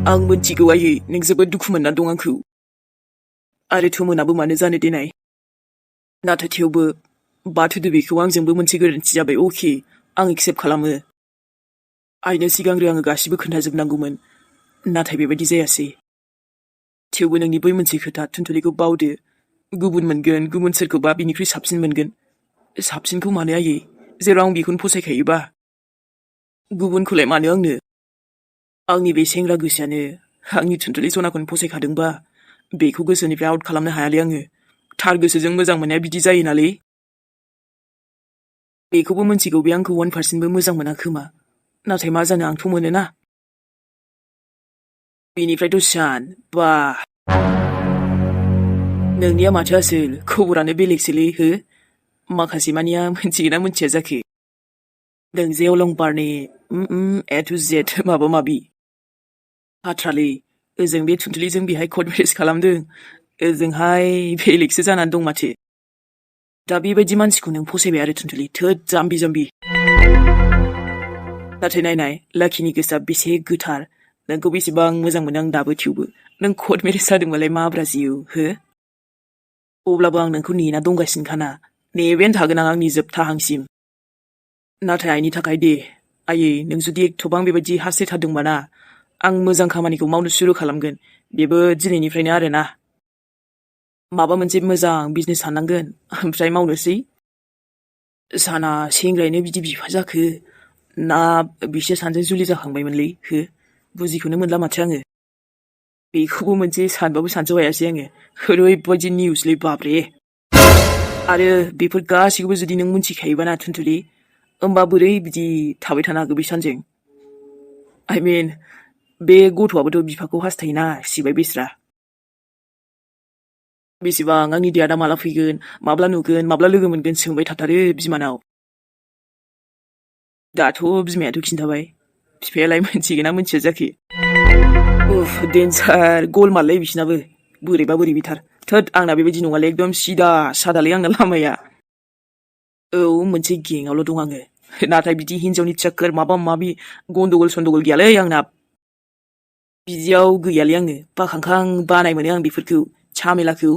आं मोनथिगौ आयै नों जोबोद दुखु मोनना दं आंखौ आरो थोमोनाबो मानो जानो देनाय नाथाय थेवबो बाथोदो बेखौ आंजोंबो मोनसे गोरोन्थि जाबाय अके आं एक्सेप्ट खालामो आइनो सिगांग्रो आङो गासिबो खोन्थाजोबनांगौमोन नाथाय बेबायदि जायासै थेवबो नोंनि बै मोनसे खोथा थुनथुलिखौ बावदो गुबुन मोनगोन गुबुन सोरखौबा बिनिख्रुइ साबसिन मोनगोन साबसिनखौ मानो आयै जेराव आं बेखौनो फसायखायोबा गुबुनखौलाय मानो आंनो आंनि बे सेंग्रा गोसोआनो आंनि थुनथुलि सनाखौनो फसायखादोंबा बेखौ गोसोनिफ्राय आउट खालामनो हायालै आङो थार गोसोजों मोजां मोननाया बिदि जायो नालै बेखौबो मोनथिगौ बे आंखौ 1%बो मोजां मोना खोमा नाथाय मा जानो आंथ' मोनोना बेनिफ्रायथ' सान बा नोंनिया माथो आसोल खबरानो बेलेगसोलै हो माखासे मानिया मोनथिगोना मोनथिया जाखो नों जे अलंबारनि ए टु जेड माबा माबि बाथ्रालै ओजों बे थुनथुलिजों बेहाय कर्ट मेरेज खालामदों ओजोंहाय बेलेगसो जानानै दं माथो दा बेबायदि मानसिखौ नों फसायबाय आरो थुनथुलि थोद जाम्बि जाम्बि नाथाय नायनाय लाखिनि गोसोआ बेसे गोथार नोंखौ बेसेबां मोजां मोनो आं दाबो थेवबो नों कर्ट मेरेज जादोंबालाय माब्रा जिउ हो अब्लाबो आं नोंखौ नेना दंगासिनोखाना नेबायानो थागोन आं आंनि जोबथा हांसिम नाथाय आइनि थाखाय दे आयै नों जुदि एथबां बेबायदि हास्थायथारदोंबा ना आं मोजां खामानिखौ मावनो सुरु खालामगोन बेबो दिनैनिफ्रायनो आरोना माबा मोनसे मोजां बिजनेस साननांगोन ओमफ्राय मावनोसै साना सेंग्रायनो बिदि बिफा जाखो ना बिसोर सानजों जुलि जाखांबायमोनलै हो बुजिखौनो मोनला माथो आङो बेखौबो मोनसे सानबाबो सानस' हायासै आङो ओरैबायदि निउसलै बाब्रे आरो बेफोर गासैखौबो जुदि नों मोनथिखायोबा ना थुनथुलि होमबा बोरै बिदि थाबाय थानो हागौ बे सानजों आइ मिन बे गथ'आबोथ' बिफाखौ हास्थायोना सिबाय बेस्रा बेसेबां आंनि देहादा माला फैगोन माब्ला नुगोन माब्ला लोगो मोनगोन सोंबाय थाथारो बिमानाव दाथ' बिमायाथ' खिन्थाबाय बिफायालाय मोनथिगोना मोनथिया जाखो उफ डेन्जार गलमाललै बिसिनाबो बोरैबा बोरैबिथार थोद आंना बेबायदि नङालै एकदम सिदा सादालै आंना लामाया औ मोनसे गेंआवल' दं आङो नाथाय बिदि हिनजावनि चक्कर माबा माबि गन्डगल सन्डगल गैयालै आंना बिदियाव गैयालै आङो बाखांखां बानाय मोनो आं बेफोरखौ झामेलाखौ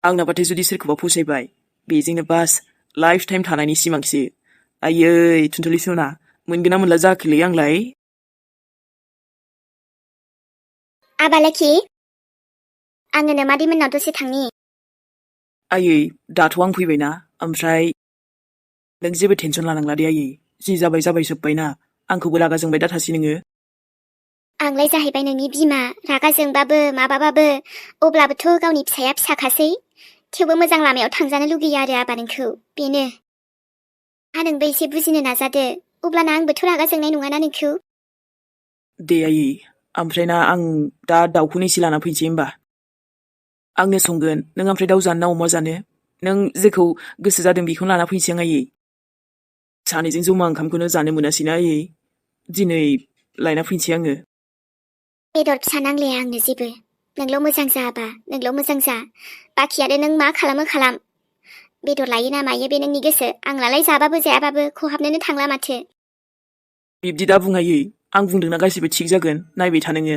आंनाबाथाय जुदि सोरखौबा फसायबाय बेजोंनो बास लाइफ टाइम थानायनि सिमांसो आयै थुनथुलि सना मोनगोना मोनला जाखोलै आंलाय आबालाखि आङो नोमादै मोननाव दसे थांनि आयै दाथ' आं फैबायना ओमफ्राय नों जेबो टेनसन लानांला दे आयै जि जाबाय जाबाय जोब्बायना आंखौबो रागा जोंबाय दाथासै नोङो आंलाय जाहैबाय नोंनि बिमा रागा जोंबाबो माबाबाबो अब्लाबोथ' गावनि फिसाया फिसाखासै थेवबो मोजां लामायाव थांजानो लुगैयो आरो आबा नोंखौ बेनो नोंबो एसे बुजिनो नाजादो अब्लाना आंबोथ' रागा जोंनाय नङाना नोंखौ दे आयै ओमफ्राय ना आं दा दाउखौनो एसे लाना फैनोसै होमबा आंनो संगोन नों ओमफ्राय दाउ जानो ना अमा जानो नों जेखौ गोसो जादों बेखौनो लाना फैनोसै आं आयै सानैजों जमा ओंखामखौनो जानो मोनासैना आयै दिनै लायना फैनोसै आङो बेदर फिसा नांलाया आंनो जेबो नोंल' मोजां जा आबा नोंल' मोजां जा बाखि आरो नों मा खालामो खालाम बेदर लायो ना मायो बे नोंनि गोसो आंलाय जाबाबो जायाबाबो खहाबनोनो थांला माथो बिब्दि दा बुङायै आं बुंदोंना गासिबो थिग जागोन नायबाय था नोङो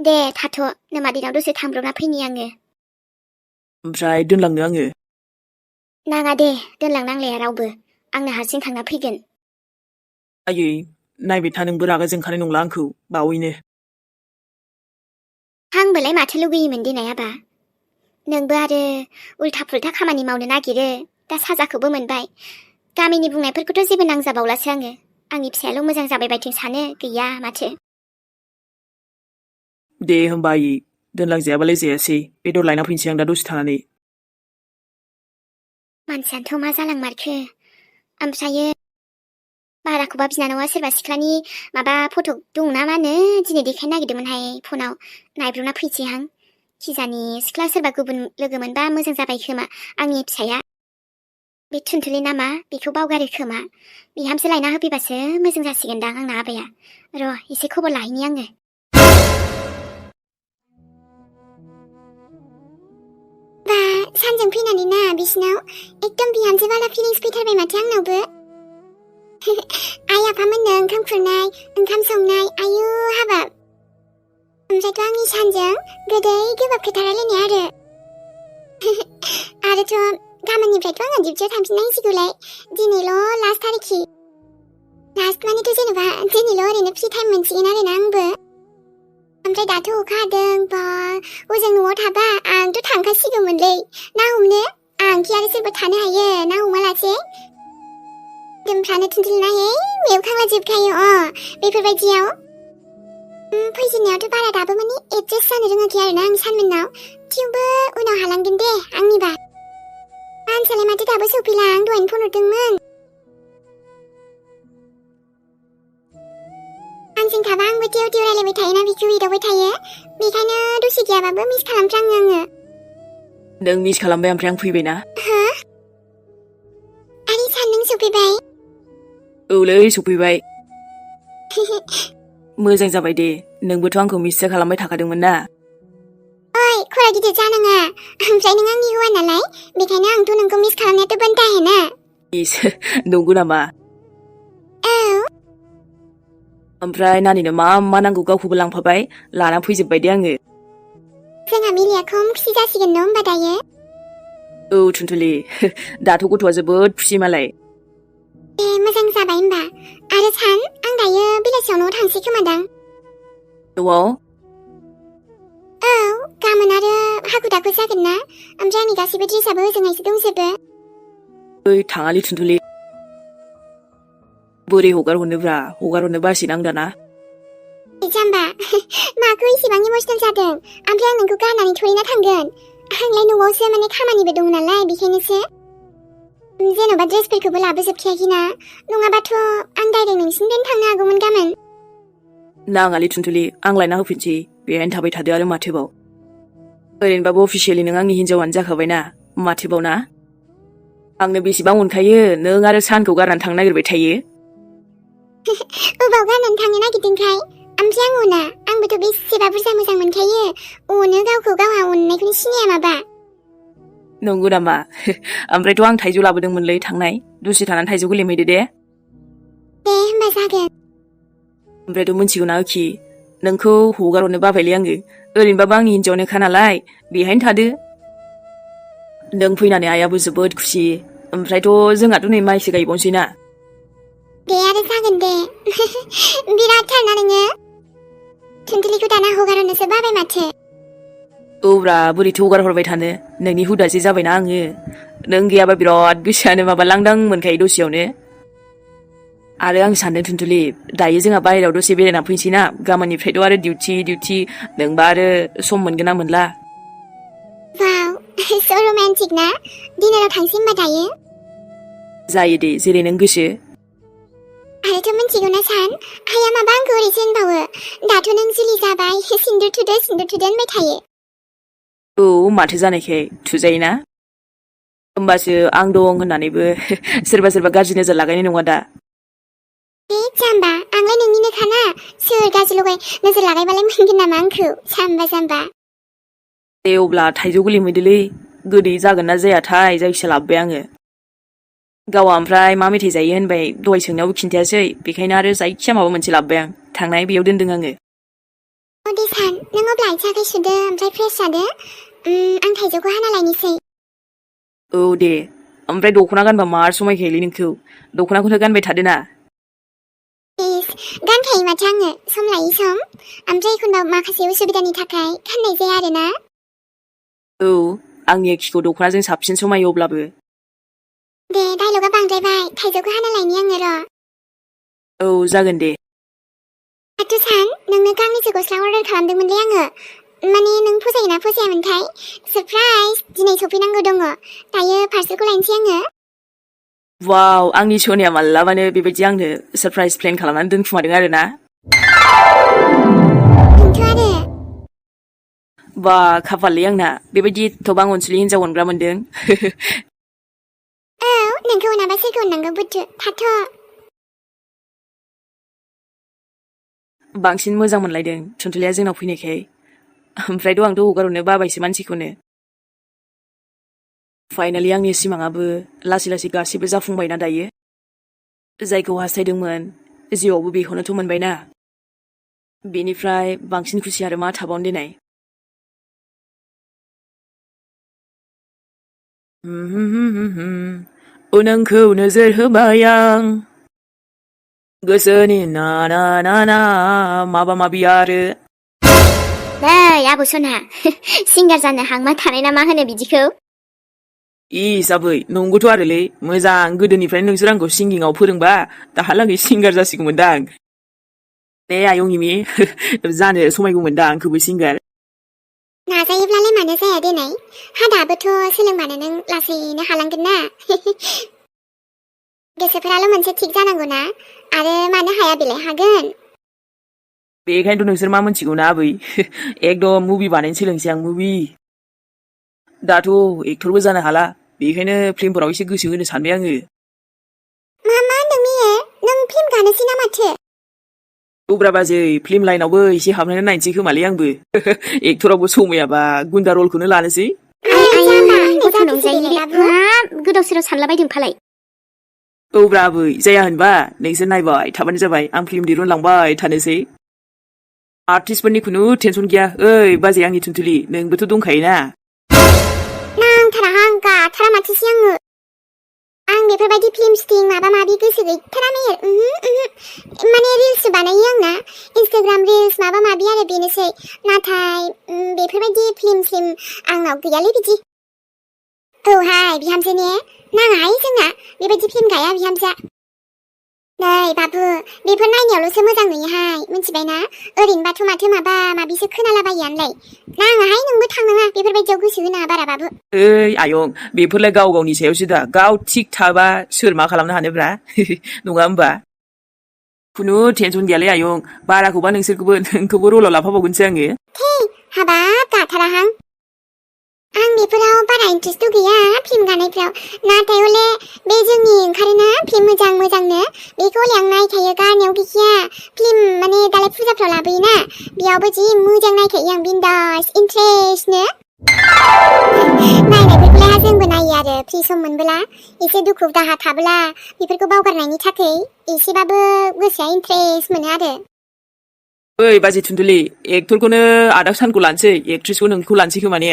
दे थाथ' नोमादैनाव दसे थांब्रबना फैनि आङो ओमफ्राय दोनलांनो आङो नाङा दे दोनलांनांलाया रावबो आंनो हारसिं थांना फैगोन आयै नायबाय था नोंबो रागा जोंखानाय नंला आंखौ बावैनो आंबोलाय माथो लुगैयोमोन देनाय आबा नोंबो आरो उल्था फुल्था खामानि मावनो नागिरो दा साजाखौबो मोनबाय गामिनि बुंनायफोरखौथ' जेबो नांजाबावलासो आङो आंनि फिसायाल' मोजां जाबाय बायथों सानो गैया माथो दे होमबा आयै दोनलांजायाबालाय जायासै बेदर लायना फैनोसै आं दा दसे थानानै मानसियानोथ' मा जालांमारखो ओमफ्रायो बाराखौबा बिनानावा सोरबा सिख्लानि माबा फट' दं ना मा होनो दिनै देखायनो नागिरदोंमोनहाय फनाव नायब्रबना फैसैहां खिजानि सिख्ला सोरबा गुबुन लोगो मोनबा मोजां जाबाय खोमा आंनि फिसाया बे थुनथुलि नामा बेखौ बावगारो खोमा बिहामजो लायना होफैबासो मोजां जासिगोनदां आंना आबाया र' एसे खबर लाहैनि आङो बा सानजों फैनानै ना बिसिनाव एकदम बिहामजो बाला फिलिंस फैथारबाय माथो आंनावबो आइ आफामोननो ओंखाम खुरनाय ओंखाम संनाय आयु हाबाब ओमफ्रायथ' आंनि सानजों गोदै गोबाब खोथा रायलायनाय आरोथ' गाबोननिफ्रायथ' आङो डिउटियाव थांफिननांसिगौलाय दिनैल' लास्ट थारिखि लास्ट मानेथ' जेनेबा दिनैल' ओरैनो फ्रि टाइम मोनसिगोन आरोना आंबो ओमफ्राय दाथ' अखा हादों बा ओजों न'आव थाबा आंथ' थांखासिगौमोनलै ना हमनो आंखि आरो सोरबा थानो हायो ना हमालासे दोमफ्रानो थुनथुलिनायै मेवखांलाजोबखायो बेफोरबायदियाव फैजेननायावथ' बारा दाबो माने एडजास्ट जानो रोङाखै आरोना आं सानमोननाव थेवबो उनाव हालांगोन दे आंनिबा मानसियालाय माथो दाबो सफैला आं दहायनो फन हरदोंमोन आंजों थाबा आंबो टेव टेव रायलायबाय थायोना बिखौ एदावबाय थायो बेखायनो दसे गैयाबाबो मिस खालामफ्राङो आङो नों मिस खालामबाय ओमफ्राय आं फैबायना हो आरो सान नों सफैबाय औलै सफैबाय मोजां जाबाय दे नोंबोथ' आंखौ मिससो खालामबाय थाखादोंमोन ना ओइ खरा गिदिर जानाङा ओमफ्राय नों आंनि हौवा नालाय बेखायनो आंथ' नोंखौ मिस खालामनायाथ' बनता है ना इस नंगौ नामा औ ओमफ्राय नानिनो मा मा नांगौ गावखौबो लांफाबाय लाना फैजोबबाय दे आङो जोंहा मिलिया खम खुसि जासिगोन न' होमबा दायो औ थुनथुलि दाथ' गथ'आ जोबोद खुसि मालाय मोजां जाबाय होमबा आरो सान आं दायो बेलासियाव न'आव थांसै खोमादां न'आव औ गाबोन आरो हाखु दाखु जागोन ना ओमफ्राय आंनि गासैबो ड्रेसआबो ओजोंहायसो दंजोबो ओइ थाङालै थुनथुलि बोरै हगार हरनो बासिना आं दाना जाम्बा माखौ इसेबां इमसनेल जादों ओमफ्राय आं नोंखौ गारनानै थोरैना थांगोन आंलाय न'आवसो माने खामानिबो दं नालाय बेखायनोसो जेन'बा ड्रेसफोरखौबो लाबोजोबखायाखैना नङाबाथ' आं डाइरेक्ट नोंसिनिफ्रायनो थांनो हागौमोन गाबोन नाङालै थुनथुलि आं लायना होफिनसै बेहायनो थाबाय थादो आरो माथोबाव ओरैनोबाबो अफिसियेलि नों आंनि हिन्जावानो जाखाबायना माथोबाव ना आंनो बेसेबां अनखायो नों आरो सानखौ गारनानै थांनो नागिरबाय थायो अबाव गारनानै थांनो नागिरदोंखाय ओमफ्राय आं अना आंबोथ' बेसेबा बुरजा मोजां मोनखायो अनो गावखौ गावहा अननायखौनो सिनाया माबा नंगौ नामा ओमफ्रायथ' आं थाइजौ लाबोदोंमोनलै थांनाय दसे थानानै थाइजौखौ लेमहैदो दे होमबा जागोन ओमफ्रायथ' मिथिगौना आखि नोंखौ हगार हरनो बाबायलै आङो ओरैनोबाबो आंनि हिन्जावानोखा नालाय बेहायनो थादो नों फैनानै आइयाबो जोबोद खुसि ओमफ्रायथ' जोंहाथ' नै माइसो गायबावनोसै ना दे आरो जागोन दे बिराद थारना नोङो थुनथुलिखौ दाना हगार हरनोसो बाबाय माथो औब्रा बोरैथो हगार हरबाय थानो नोंनि हुदासो जाबायना आङो नों गैयाबा बिराद गोसोआनो माबा लांदां मोनखायो दसेयावनो आरो आं सानदों थुनथुलि दायो जोंहा बाहेरायाव दसे बेरायना फैनोसै ना गाबोननिफ्रायथ' आरो डिउटि नोंबा आरो सम मोनगोन ना मोनला वाव so romantic ना डिनाराव थांसै होमबा दायो जायो दे जेरै नों गोसो आरोथ' मिथिगौना सान आइया माबा आंखौ ओरैसो होनबावो दाथ' नों जुलि जाबाय सिन्दुर थुदो होनबाय थायो औ माथो जानायखाय थुजायोना होमबासो आं दं होननानैबो सोरबा गाज्रि नोजोर लागायनाय नङा दा बे जाम्बा आंलाय नोंनिनोखाना सोर गाज्रि नोजोर लागायबालाय मोनगोन नामा आंखौ जाम्बा दे अब्ला थाइजौखौ लेमहैदोलै गोदै जागोन ना जायाथाय जायखिया लाबोबाय आङो गावा ओमफ्राय मा मेथाइ जायो होनबाय दहाय सोंनायावबो खिन्थायासै बेखायनो आरो जायखिया माबा मोनसे लाबोबाय आं थांनाय बेयाव दोनदों आङो दे सान नों अब्ला आथिं आखाइ सुदो ओमफ्राय फ्रेस जादो आं थाइजौखौ हाना लायनोसै औ दे ओमफ्राय दख'ना गानबा मार समायखायोलै नोंखौ दख'नाखौनो गानबाय थादो ना गानखायो माथो आङो सम लायै सम ओमफ्राय एखनबा माखासे उसुबिदानि थाखाय गाननाय जाया आरोना औ आंनि आखिखौ दख'नाजों साबसिन समायो अब्लाबो दे डायलगा बांद्रायबाय थाइजौखौ हाना लायनि आङो र' औ जागोन दे दाथ' सान नोंनो गांनैसो गस्ला अर्डार खालामदोंमोनलै आङो माने नों फसायोना फसायामोनथाय सारप्राइज दिनै सफैनांगौ दङ दायो पार्सेलखौ लायनोसै आङो वाव आंनि सनिया मालाबानो बेबायदि आंनो सारप्राइज प्लेन खालामनानै दोनखुमादों आरो ना आरो बा खाफाललै आंना बेबायदि एथ'बां अनसुलि हिन्जाव अनग्रा मोनदों औ नोंखौ अनाबा सोरखौ अननांगौ बुथु थाथ' बांसिन मोजां मोनलायदों थुनथुलिया जोंनाव फैनायखाय ओमफ्रायथ' आंथ' हगार हरनो बाबायसो मानसिखौनो फाइनालि आंनि सिमाङाबो लासै गासिबो जाफुंबायना दायो जायखौ हास्थायदोंमोन जिउआवबो बेखौनोथ' मोनबायना बेनिफ्राय बांसिन खुसि आरो मा थाबावनो देनाय नोंखौ नोजोर होबाय आं गोसोनि ना ना ना ना माबा माबि आरो नै आबौ सना सिंगार जानो हांमा थानाय ना मा होनो बिदिखौ आबै नंगौथ' आरोलै मोजां गोदोनिफ्रायनो नोंसोर आंखौ सिंगिंआव फोरोंबा दाहालागै सिंगार जासिगौमोनदां दे आयं इमि जानो समायगौमोनदां आंखौबो सिंगार नाजायोब्लालाय मानो जाया देनाय हा दाबोथ' सोलोंबानो नों लासैनो हालांगोन ना गोसोफोराल' मोनसे थिग जानांगौ ना आरो मानो हाया बेलाय हागोन बेखायनोथ' नोंसोर मा मोनथिगौ ना आबै एकदम मुभि बानायनो सोलोंसै आं मुभि दाथ' एक्टरबो जानो हाला बेखायनो फिल्मफोराव एसे गोसो होनो सानबाय आङो मा होनदों मिये नों फिल्म गानोसै ना माथो औब्रा बाजै फिल्म लाइनावबो एसे हाबनानै नायनोसै खोमालै आंबो एक्टरावबो समायाबा गुन्दा रलखौनो लानोसै गथ' नंजायोलै हाब गोदाव सोराव सानलाबायदों फालाय औब्रा आबै जाया होनबा नोंसोर नायबाय थाबानो जाबाय आं फिल्म दिरुनलांबाय थानोसै आर्टिस्टफोरनि खुनु टेनसन गैया ओइ बाजै आंनि थुनथुलि नोंबोथ' दंखायोना नांथाराहां गाथारा माथोसै आं बेफोरबायदि फिल्म स्टिं माबा माबि गोसो गैथारा मेहेर माने रिल्ससो बानायो आंना इन्स्टाग्राम रिल्स माबा माबि आरो बेनोसै नाथाय बेफोरबायदि फिल्म आंनाव गैयालै बिदि औहाय बिहामजो ने नाङाहाय जोंना बेबायदि फिल्म गाया बिहामजोआ नै बाबु बेफोर नायनायावल'सो मोजां नुयोहाय मिथिबायना ओरैनोबाथ' माथो माबा माबिसो खोनालाबायोआनोलाय नाङाहाय नोंबो थांनाङा बेफोरबायदियाव गोसो होनाङा बारा बाबु ओइ आयं बेफोरलाय गाव गावनि सायावसो दा गाव थिग थाबा सोर मा खालामनो हानोब्रा नङा होमबा खुनु टेनसन गैयालै आयं बाराखौबा नोंखौबो रलाव लाफाबावगोनसो आङो हाबाब गाथाराहां आं बेफोराव बारा इन्ट्रेस्टथ' गैया फिल्म गानायफ्राव नाथाय हले बे जोंनि ओंखारोना फिल्म मोजांनो बेखौ हले आं नायखायो गारनायाव गैखाया फिल्म माने दालाय फुजाफ्राव लाबोयोना बेयावबो जि मोजां नायखायो आं बिन्दास इन्ट्रेस्टनो नायनायफोरखौलाय जोंबो नायो आरो फ्रि सम मोनबोला एसे दुखु दाहा थाबोला बेफोरखौ बावगारनायनि थाखाय एसेबाबो गोसोआ इन्ट्रेस्ट मोनो आरो ओइ बाजै थुनथुलि एक्टरखौनो आदा सानखौ लानोसै एक्ट्रेसखौ नोंखौ लानोसै खोमा ने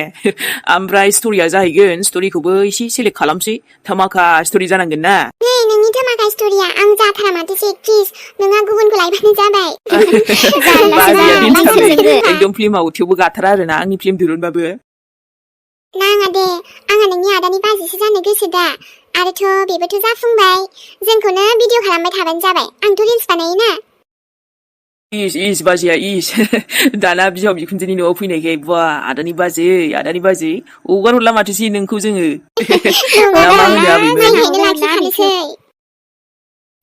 ओमफ्राय स्ट'रिया जाहैगोन स्ट'रिखौबो एसे सेलेक्ट खालामसै धामाका स्ट'रि जानांगोन ना नै नोंनि धामाका स्ट'रिया आं जाथारा माथोसै एक्ट्रेस नोंहा गुबुनखौ लायबानो जाबाय एकदम फिल्माव थेवबो गाथारा आरोना आंनि फिल्म दिरुनबाबो नाङा दे आंहा नोंनि आदानि बाजैसो जानो गोसो दा आरोथ' बेबोथ' जाफुंबाय जोंखौनो भिडिअ खालामबाय थाबानो जाबाय आंथ' रिल्स बानायोना इस बाजैया दाना बिहाव बिखुनजोनि न'आव फैनायखाय बा आदानि बाजै हगार हरला माथोसै नोंखौ जोङो मा होनो आबैमोन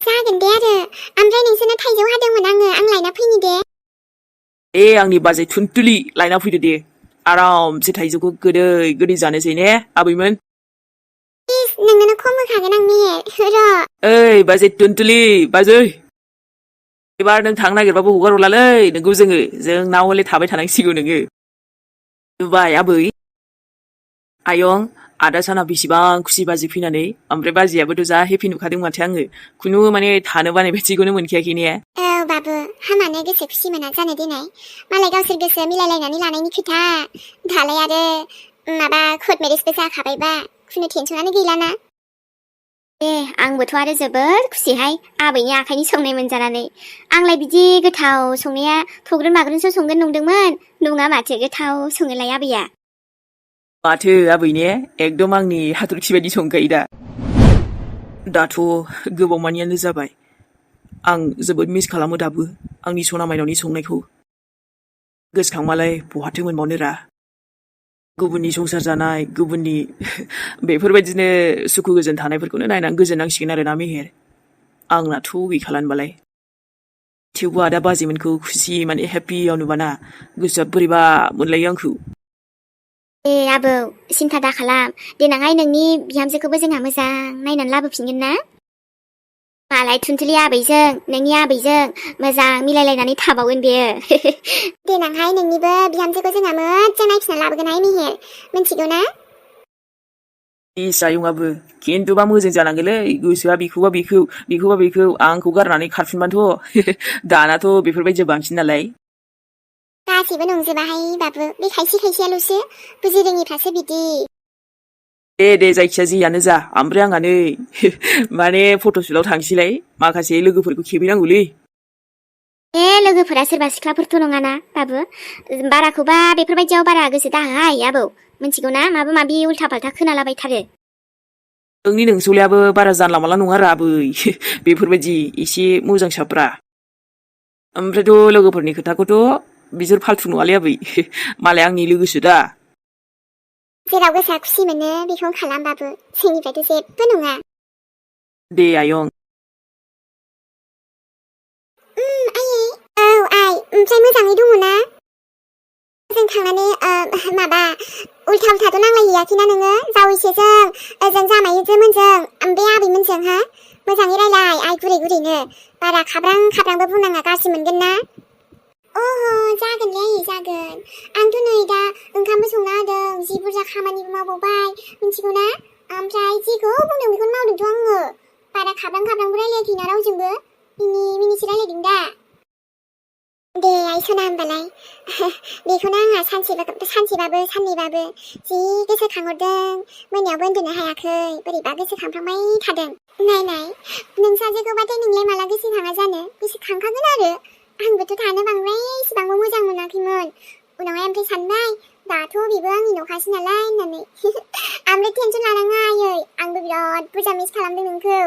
जागोन दे आरो ओमफ्राय नोंसोरनो थाइजौ हादोंमोन आं लायना फैनि दे आंनि बाजै थुनथुलि लायना फैदो दे आरामसे थाइजौखौ गोदै जानोसै ने आबैमोन नोंनो खम होखागोन आं मेहेर र' ओइ बाजै थुनथुलि बाजै एबार नों थांनो नागिरबाबो हगार हरलालै नोंखौ जोंनाव हले थाबाय थानांसिगौ नोङो नुबाय आबै आयं आदा साना बेसेबां खुसि बाजै फैनानै ओमफ्राय बाजैयाबोथ' जा हेपि नुखादों माथो आङो खुनु माने थानो बानाय बायदिखौनो मोनखायाखै ने औ बाबु हामानो गोसो खुसि मोना जानो देनाय मालाय गावसोर गोसो मिलायलायनानै लानायनि खोथा दालाय आरो माबा कर्ट मेरेजबो जाखाबायबा खुनु टेनसनानो गैलाना आंबोथ' आरो जोबोद खुसिहाय आबैनि आखाइनि संनाय मोनजानानै आंलाय बिदि गोथाव संनाया थग्रोन माग्रोनसो संगोन नंदोंमोन नङा माथो गोथाव सङोलाय आबैया माथो आबै ने एकदम आंनि हाथरखि बायदि संखायो दाथ' गोबाव मानियानो जाबाय आं जोबोद मिस खालामो दाबो आंनि सना माइनावनि संनायखौ गोसोखांबालाय बहाथो मोनबावनो रा गुबुननि संसार जानाय गुबुननि बेफोरबायदिनो सुखु गोजोन थानायफोरखौनो नायनानै गोजोननांसिगोन आरो ना मेहेर आंनाथ' गैखालानोबालाय थेवबो आदा बाजैमोनखौ खुसि माने हेपियाव नुबाना गोसोआ बोरैबा मोनलायो आंखौ आबौ सिन्था दा खालाम देनांहाय नोंनि बिहामजोखौबो जोंहा मोजां नायनानै लाबोफिनगोन ना मालाय थुनथुलि आबैजों नोंनि आबैजों मोजां मिलायलायनानै थाबावगोन बेयो देनांहाय नोंनिबो बिहामजोखौ जोंहा मोजां नायफिनना लाबोगोनहाय मेहेर मिथिगौ ना आयंआबो खिन्थुबा मोजां जानांगोनलै गोसोआ बेखौबा बेखौ आंखौ गारनानै खारफिनबाथ' दानाथ' बेफोरबायदि बांसिन नालाय गासैबो नंजोबाहाय बाबु बे खायसे खायसेयाल'सो बुजि रोङिफ्रासो बिदि दे जायखिया जियानो जा ओमफ्राय आंहा नै माने फट'सुटआव थांसैलाय माखासे लोगोफोरखौ खेबहैनांगौलै लोगोफोरा सोरबा सिख्लाफोरथ' नङाना बाबु बाराखौबा बेफोरबायदियाव बारा गोसो दाहाय आबौ मिथिगौ ना माबा माबि उल्था फाल्था खोनालाबायथारो नोंनि नोंसौलायाबो बारा जानला मानला नङा रा आबै बेफोरबायदि एसे मोजां साब्रा ओमफ्रायथ' लोगोफोरनि खोथाखौथ' बिसोर फाल्थु नङालै आबै मालाय आंनि लोगोसो दा जेराव गोसोआ खुसि मोनो बेखौनो खालाम बाबु जोंनिफ्रायथ' जेबो नङा दे आयं आयै औ आइ ओमफ्राय मोजाङै दङ ना जों थांनानै माबा उल्था उल्थाथ' नांलायहैयाखैना नोङो जावैसोजों ओजों जामायजोमोनजों बे आबैमोनजों हा मोजाङै रायलाय आइ गुरै गुरैनो बारा खाब्रां खाब्रांबो बुंनाङा गाज्रि मोनगोन ना जागोनलै आयै जागोन आंथ' नै दा ओंखामबो संना होदों जि बुरजा खामानिबो मावबावबाय मिथिगौ ना ओमफ्राय जेखौ बुंदों बेखौनो मावदोंथ' आङो बारा खाब्रां खाब्रांबो रायलायाखैना रावजोंबो मिनिसो रायलायदों दा दे आइ सना होमबालाय बेखौनो आंहा सानसेबाबो साननैबाबो जि गोसोखांहरदों मोनायावबो उन्दुनो हायाखै बोरैबा गोसोखांफ्लांबाय थादों नाय नोंसाजोखौबाथाय नोंलाय माला गोसोखाङा जानो गोसोखांखागोन आरो आंबोथ' थानो बांद्राय इसेबांबो मोजां मोनाखैमोन उनावहाय ओमफ्राय सानबाय दाथ' बेबो आंनि न'खासै नालाय होननानै ओमफ्राय टेनसन लानाङा आयै आंबो बिराद बुरजा मिस खालामदों नोंखौ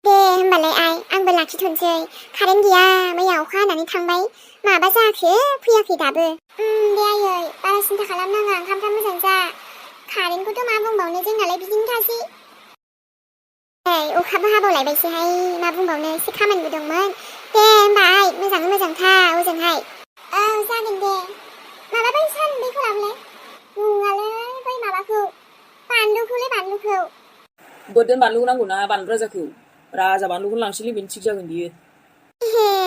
दे होमबालाय आइ आंबो लाखिथ'नोसै कारेन्ट गैया मैया अखा हानानै थांबाय माबा जाखो फैयाखै दाबो दे आयै बारा सिन्था खालामनाङा ओंखामफ्रा मोजां जा कारेन्टखौथ' मा बुंबावनो जोंनालाय बिदिनो थासै अखाबो हाबावलायबायसोहाय मा बुंबावनो एसे खामानिबो दंमोन दे होमबा आइ मोजाङै मोजां था ओजोंहाय जागोन दे माबा बै सानबैखौ लाबोलाय नङालै बै माबाखौ बानलुखौ बोरदोन बानलु नांगौना बानलु राजा बानलुखौनो लांसैलै बेनो थिग जागोन बियो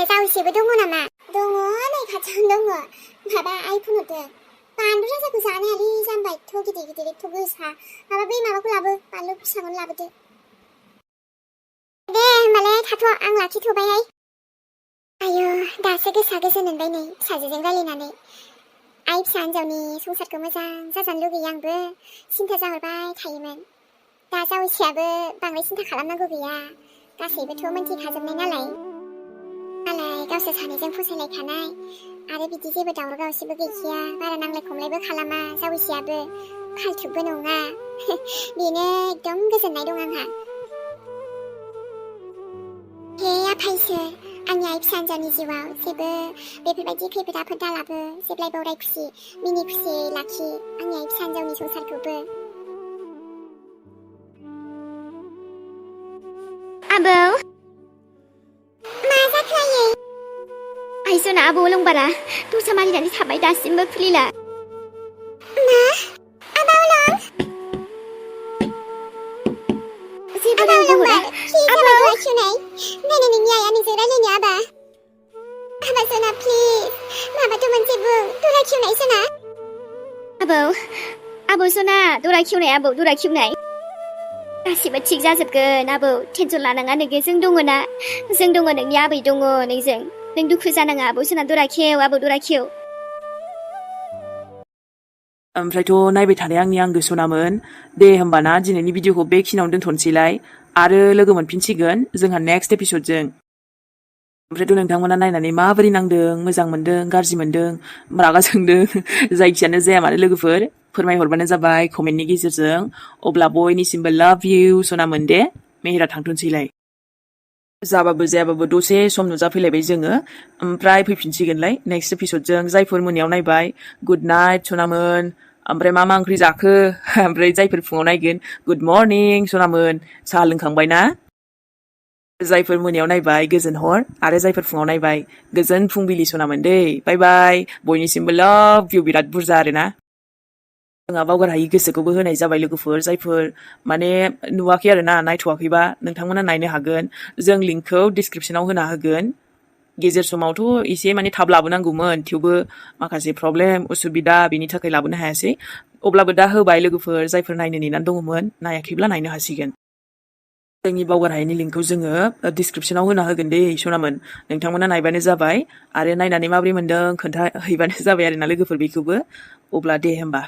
जावैसोबो दङ नामा दङ नै खाथियावनो दङ माबा आइ फन हरदों बानलु राजाखौ जानो हायालै जाम्बा एथ' गिदिर एथ' गोसा माबा बै माबाखौ लाबो बानलु फिसाखौनो लाबोदो दे होमबालाय थाथ' आं लाखिथ'बायहाय आयौ दासो गोसोआ गोजोन मोनबाय नै फिसाजोजों रायलायनानै आइ फिसा हिन्जावनि संसारखौ मोजां जाजानो लुगैयो आंबो सिन्था जाहरबाय थायोमोन दा जावैसोआबो बांद्राय सिन्था खालामनांगौ गैया गासैबोथ' मोनथिखाजोबनाय नालाय गावसोर सानैजों फसायलायखानाय आरो बिदि जेबो दावराव दावसिबो गैखाया बारा नांलाय खमलायबो खालामा जावैसोआबो फाल्थुबो नङा बेनो एकदम गोजोननाय दं आंहा हे आफा आंनि आइ फिसा हिन्जावनि जिउआव जेबो बेफोरबायदि खैफोद आफोद दालाबो जेब्लायबो अराय खुसि मिनि खुसियै लाखि आंनि आइ फिसा हिन्जावनि संसारखौबो आबौ मा जाखो आयै आइ सना आबौ लंबारा दरजा मारिनानै थाबाय दासिमबो खुलिला मा आबौ लं जेबो रोंगौरा आबौ खेवनाय नायनो नोंनि आइया नोंजों रायलायनो आबा सना प्लिज माबाथ' मोनसे बुं दरा खेवनाय सना आबौ सना दरा खेवनाय आबौ दरा खेवनाय गासिबो थिग जाजोबगोन आबौ टेनसन लानाङा नोङो जों दङ ना जों दङ नोंनि आबै दङ नोंजों नों दुखु जानाङा आबौ सोना दरा खेव आबौ दरा खेव ओमफ्रायथ' नायबाय थानाय आंनि आंगो सनामोन दे होमबाना दिनैनि भिडिअखौ बेखिनियावनो दोनथ'नोसैलाय आरो लोगो मोनफिनसिगोन जोंहा नेक्स्ट एपिसडजों ओमफ्रायथ' नोंथांमोना नायनानै माबोरै नांदों मोजां मोनदों गाज्रि मोनदों रागा जोंदों जायखियानो जाया मानो लोगोफोर फोरमायहरबानो जाबाय कमेन्टनि गेजेरजों अब्ला बयनिसिमबो लाभ इउ सनामोन दे मेहेरा थांथ'नोसैलाय जाबाबो जायाबाबो दसे सम नुजाफैलायबाय जोङो ओमफ्राय फैफिनसिगोनलाय नेक्स्ट एपिसडजों जायफोर मोनायाव नायबाय गुड नाइट सनामोन ओमफ्राय मा ओंख्रि जाखो ओमफ्राय जायफोर फुङाव नायगोन गुड मर्निं सनामोन साहा लोंखांबाय ना जायफोर मोनायाव नायबाय गोजोन हर आरो जायफोर फुङाव नायबाय गोजोन फुंबिलि सनामोन दै बाय बाय बयनिसिमबो लाभ इउ बिराद बुरजा आरोना जोंहा बावगार हायि गोसोखौबो होनाय जाबाय लोगोफोर जायफोर माने नुवाखै आरोना नायथ'वाखैबा नोंथांमोना नायनो हागोन जों लिंकखौ डिसक्रिपसनाव होना होगोन गेजेर समावथ' एसे माने थाब लाबोनांगौमोन थेवबो माखासे प्रब्लेम उसुबिदा बेनि थाखाय लाबोनो हायासै अब्लाबो दा होबाय लोगोफोर जायफोर नायनो नेनानै दङमोन नायाखैब्ला नायनो हासिगोन जोंनि बावगार हायिनि लिंकखौ जोङो डिसक्रिपसनाव होना होगोन दे सनामोन नोंथांमोना नायबानो जाबाय आरो नायनानै माबोरै मोनदों खोन्थाहैबानो जाबाय आरोना लोगोफोर बेखौबो अब्ला दे होमबा